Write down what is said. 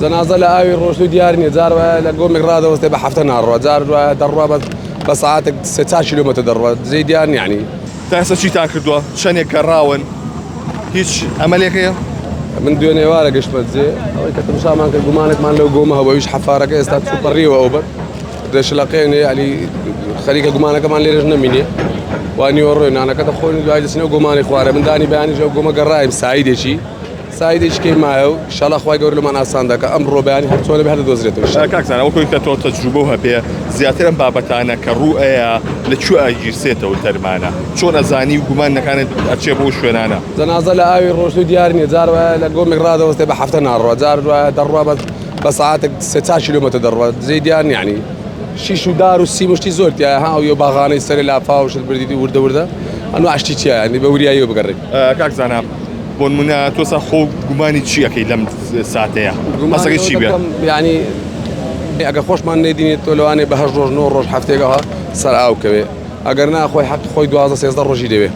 جەنازە لە ئاوی ڕۆشتوو دیار نییە جار وایە لە گۆمێک ڕادەوەستێ بە هەفتە ناڕوا جار وایە دەڕوا بە بە سەعاتێک سێ چار کیلۆمەتر دەڕوا جێی دیار نییە یانی. تا ئێستا چیتان کردووە؟ چەندێک گەڕاون؟ هیچ ئەمەلێک هەیە؟ من دوێنێ ئێوارە گەشتمە جێ ئەوەی کە تەماشامان کرد گومانێکمان لەو گۆمە هەبوو ئەویش حەفارەکە ئێستا چوو پەڕیوە ئەوبەر دەشلەقێنێ یانی خەریکە گومانەکەمان لێرەش نەمینێ وا نیوەڕۆی نانەکە دەخۆین و دوای دەچینەوە گۆمانی خوارێ من دانی بەیانیش ئەو گۆمە گەڕایم سایدێکی سایدێکی کەی مایە و ئیشاڵا خوای گەورە لەمان ئاسان دەکا ئەمڕۆ بەیانی هەر چۆنە بێ هەر دەدۆزرێتەوە ئیشاڵا. کاک زانا وەک ئەوەی کە تۆ تەجروبەو هەبێ زیاتر ئەم بابەتانە کە ڕوو ئەیا لە کوێ ئەگیرسێتەوە تەرمانە چۆن ئەزانی و گومان نەکانت ئەچێ بۆ شوێنانە؟ جەنازە لە ئاوی ڕۆشتوو دیار نییە جار وایە لە گۆمێک ڕادەوەستێ بە هەفتە ناڕوا جار وایە دەڕوا بە بە سەعاتێک سێ چار کیلۆمەتر دەڕوا جێی دیار نییە یانی شیش و دار و سیم و شتی زۆر تیایە ها ئەو باغانەی سەرێ لافاو شت بردیت وردە وردە ئەنواع شتی تیایە یانی بە وریاییەوە بگەڕێی. کاک زانا بۆنمونە تۆ سا خۆ گومانی چی ئەکەی لەم ساتەیە مەسەکەی چی بێ؟ یعنی ئەگە خۆشمان نەیدینێت تۆ لەوانەیە بە هەشت ڕۆژ نۆ ڕۆژ هەفتەیەک ئەوها سەر ئاو کەوێ ئەگەر نا خۆی حەق خۆی 12 13 ڕۆژی دەوێ.